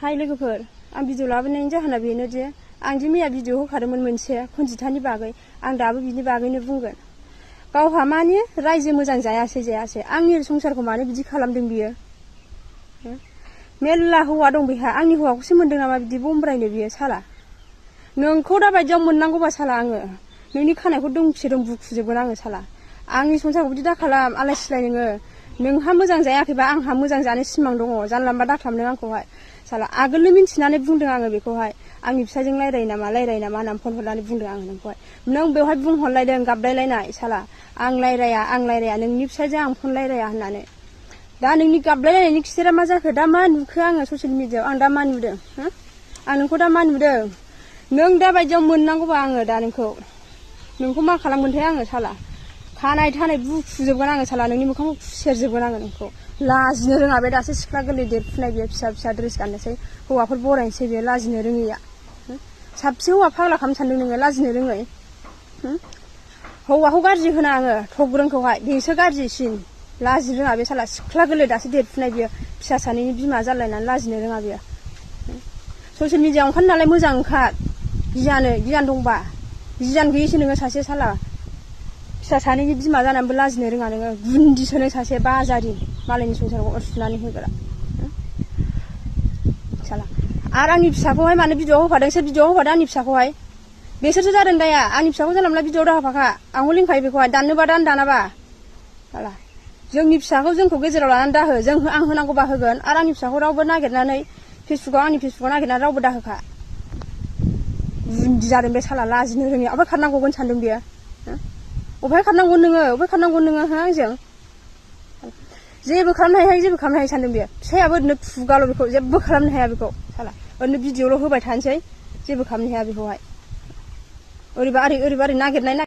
हाय लोगोफोर आं भिडिअ लाबोनायनि जाहोना बेनो जे आं दि मैया भिडिअ होखादोंमोन मोनसे खनजितानि बागै आं दाबो बिनि बागैनो बुंगोन। गावहा माने रायजो मोजां जायासै आंनि संसारखौ मानो बिदि खालामदों बियो। मेल्ला हौवा दं बेहा आंनि हौवाखौसो मोनदों नामा बिदि बमब्रायनो बियो साला। नोंखौ दा बायदियाव मोननांगौबा साला आङो नोंनि खानायखौ दोंसे दों बुखुजोबगोन आङो साला। आंनि संसारखौ बिदि दा खालाम आलाय सिलाय नोङो। नोंहा मोजां जायाखैबा आंहा मोजां जानो सिमां दङ जानला मोनला दाखालाम नों आंखौहाय साला। आगोलनो मिन्थिनानै बुंदों आङो बेखौहाय आंनि फिसाजों रायरायो नामा होननानै फन हरनानै बुंदों आङो नोंखौहाय। नों बेवहाय बुंहरलायदों गाबलायलायनाय साला आं रायराया नोंनि फिसाजों आं फन रायराया होननानै। दा नोंनि गाबलायलायनायनि खिथेरा मा जाखो दा मा नुखो आङो ससियेल मिडियायाव आं दा मा नुदों आं नोंखौ दा मा नुदों। नों दा बायदियाव मोननांगौबा आङो दा नोंखौ मा खालामगोनथाय आङो साला। खानाय थानाय बुखुजोबगोन आङो साला नोंनि मोखांखौ खुसेरजोबगोन आङो नोंखौ। लाजिनो रोङा बे दासो सिख्ला गोरलै देरफुनाय बेयो फिसा ड्रेस गाननोसै हौवाफोर बरायनोसै बेयो लाजिनो रोङैया। साबसे हौवा फाग्ला खालामनो सानदों नोङो लाजिनो रोङै। हौवाखौ गाज्रि होना आङो थग्रोंखौहाय बेसो गाज्रिसिन लाजिनो रोङा बे साला सिख्ला गोरलै दासो देरफुनाय बियो फिसा सानैनि बिमा जालायनानै लाजिनो रोङा बेयो। ससियेल मिडियायाव ओंखार नालाय मोजां ओंखार गियान दंबा गियान गैयैसो नोङो सासे साला। फिसा सानैनि बिमा जानानैबो लाजिनो रोङा नोङो गुन्दिसो नों सासे बाजारि मालायनि संसारखौ अरसुनानै होग्रा साला। आरो आंनि फिसाखौहाय मानो भिडिअ होफादों सोर भिडिअ होफादों आंनि फिसाखौहाय बेसोरसो जादों दाया। आंनि फिसाखौ जानला मोनला भिडिअ दाहोफाखा आंबो लिंखायो बेखौहाय दाननोबा दानाबा साला। जोंनि फिसाखौ जोंखौ गेजेराव लानानै दाहो आं होनांगौबा होगोन आरो आंनि फिसाखौ रावबो नागिरनानै आंनि फेसबुकाव नागिरनानै रावबो दाहोखा। गुन्दि जादों बे साला लाजिनो रोङि। अबहाय खारनांगौगोन सानदों बेयो अबहाय खारनांगौ नोङो आंजों जेबो खालामनो हायो सानदों बेयो। फिसायाबो ओरैनो खुगाल' बेखौ जेबो खालामनो हाया बेखौ साला ओरैनो भिडिअल' होबाय थानोसै जेबो खालामनो हाया बेखौहाय। ओरैबा ओरै नागिरनाय